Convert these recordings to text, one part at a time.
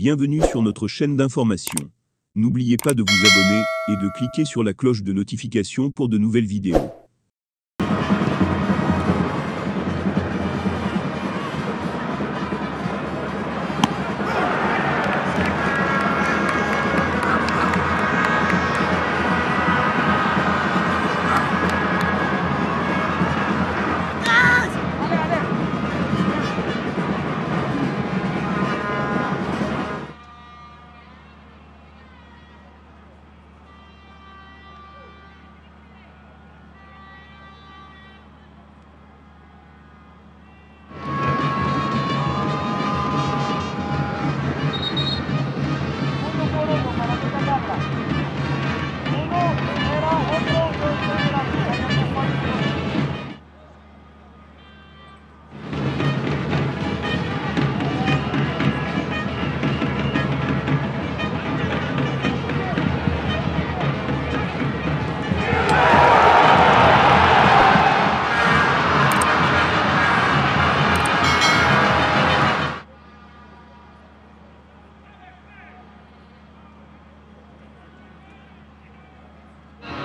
Bienvenue sur notre chaîne d'information. N'oubliez pas de vous abonner et de cliquer sur la cloche de notification pour de nouvelles vidéos.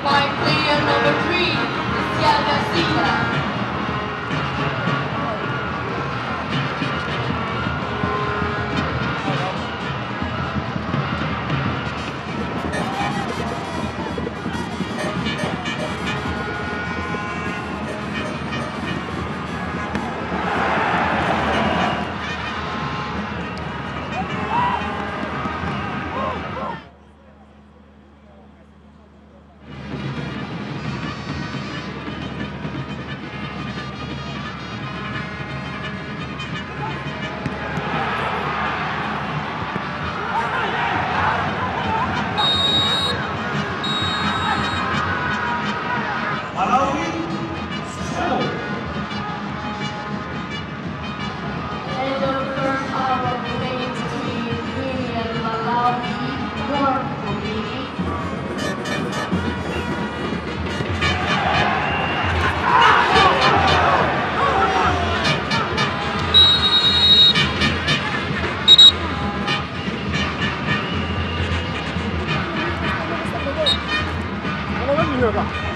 By player number 3, Cristian Garcia. End of the first half of the game between Guinea and Malawi, 1 for Guinea. 我问你个。